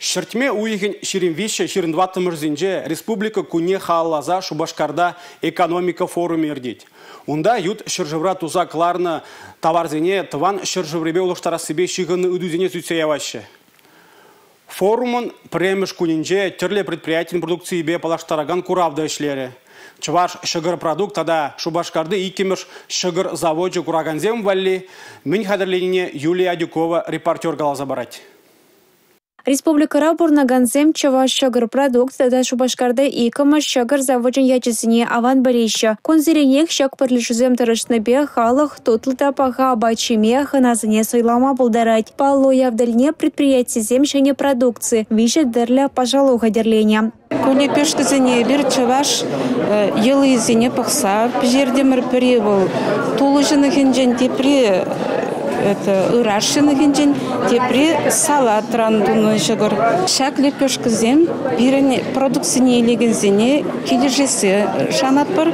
Ҫӗртме уйӑхӗн 23-24-мӗшӗсенче Республика кунне халалласа Шупашкарта экономика форумӗ иртет. Унта ют ҫӗршывра туса кӑларнӑ таварсене тӑван ҫӗршыврипе улӑштарассипе ҫыхӑннӑ ыйтусене сӳтсе яваҫҫӗ. Форумӑн пӗрремӗш кунӗнче тӗрлӗ предприятин продукцийӗпе паллаштаракан курав та ӗҫлерӗ. Чӑваш ҫӑкӑр продукт тата Шупашкарти иккӗмӗш ҫӑкӑр завочӗ куракансем валли мӗн хатӗрленине Юлия Адюкова репортер каласа парать. Республикӑра пурӑнакансем «Чӑваш ҫӑкӑр продукт» тата Шупашкарти иккӗмӗш ҫӑкӑр завочӗн ячӗсене аван пӗлеҫҫӗ. Кунсеренех ҫак пӗрлешӳсем тӑрӑшнипе халӑх тутлӑ та паха апат ҫиме, хӑнасене сӑйлама пултарать. Паллӑ уяв тӗлне предприятисем ҫӗнӗ продукци, виҫӗ тӗрлӗ пашалу хатӗрленӗ. Ку лепешкӑсене эпир чӑваш йӑлисене пӑхса пӗҫертӗмӗр. Пӗри вӑл тулӑ ҫӑнӑхӗнчен, тепри это ыраш ҫӑнӑхӗнчен, тепри салатран тунӑ ҫӑкӑр. Ҫак лепешкӑсем пирӗн продукцине илекенсене килӗшессе шанатпӑр.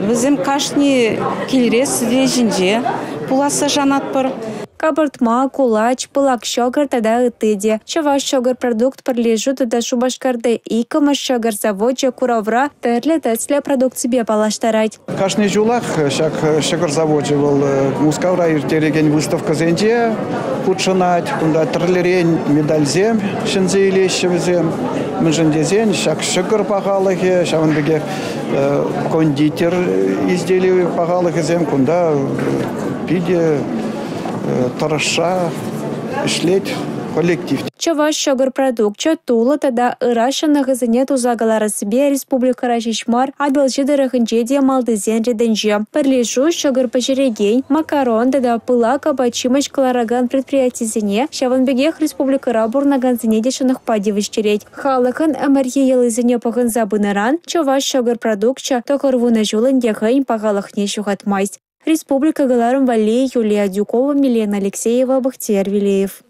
Вӗсем кашни килре сӗтел ҫинче пуласса шанатпӑр. Капӑртма, кулач, пылак ҫӑкӑр тата ытти те. «Чӑваш ҫӑкӑр продукт» пӗрлешӳ тата Шупашкарти иккӗмӗш ҫӑкӑр завочӗ куравра тӗрлӗ тӗслӗ продукципе паллаштарать. Кашни ҫулах ҫак ҫӑкӑр завочӗ вӑл Мускавра ирттерекен выставкӑсенче хутшӑнать. Кунта тӗрлӗрен медальсем ҫӗнсе илеҫҫӗ вӗсем. Мӗншӗн тесен ҫак ҫӑкӑр пахалӑхӗ, ҫавӑн пекех кондитер изделийӗ пахалӑхӗсем кунта питӗ тӑрӑшса ӗҫлет коллектив. Чӑваш ҫӑкӑр продукчӗ тулӑ тата ыраш ҫӑнӑхӗсене туса кӑларассипе республикӑра ҫеҫ мар, Атӑлҫи тӑрӑхӗнче те малтисен ретӗнче. Пӗрлешӳ ҫӑкӑр пӗҫерекен, макарон тата пылак апат-ҫимӗҫ кӑларакан предприятисене, ҫавӑн пекех республикӑра пурӑнакансене те ҫӑнӑхпа тивӗҫтерет. Халӑхӑн ӗмӗрхи йӑлисене пӑхӑнса пынӑран Чӑваш ҫӑкӑр продукчӗ 90 ҫул ӗнтӗ хӑйӗн пахалӑхне ҫухатмасть. Республика кӑларӑм валли Юлия Адюкова, Милена Алексеева, Бахтияр Вилеев.